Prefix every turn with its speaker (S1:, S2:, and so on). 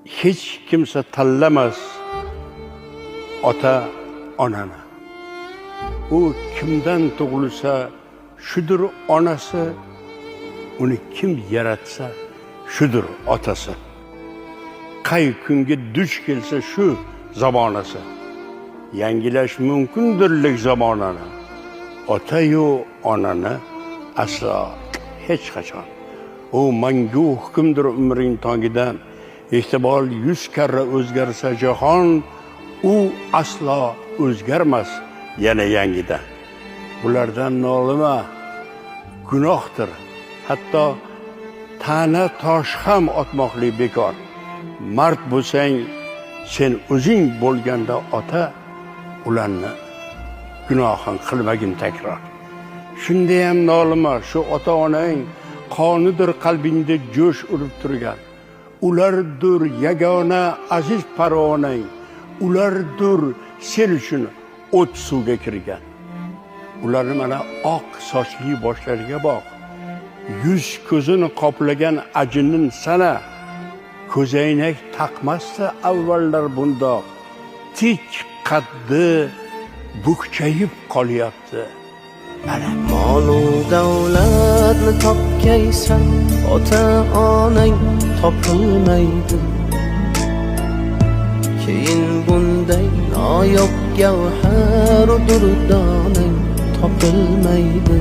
S1: Hech kimsa tanlamas ota onani. U kimdan tug'ilsa shudur onasi, uni kim yaratsa shudur otasi. Qay kunga duch kelsa shu zamonasi. Yangilash mumkindirlik zamonani. Ota-yu onani aslo hech qachon. U mangu hukmdir umring tongidan. Ehtimol 100 karra o'zgarsa jahon, u aslo o'zgarmas yana yangidan. Bulardan nolima, gunohdir. Hatto ta'na tosh ham otmoqlik bekor. Mard bo'lsang, sen o'zing bo'lganda ota, ularni gunohin qilmagin takror. Shunda ham nolima, shu ota-onang qonidir qalbingda jo'sh urib turgan. Ulardir yagona aziz parvonang, ulardir sen uchun o't suvga kirgan. Ularni mana oq sochli boshlariga boq. Yuz ko'zini qoplagan ajinin sana. Ko'zoynak taqmasdi avvallar bundoq. Tik qaddi bukchayib qolyapti. Mana
S2: Molu davlatni topgaysan, ota onang topilmaydi. Keyin bunday noyob gavhar durdonang topilmaydi.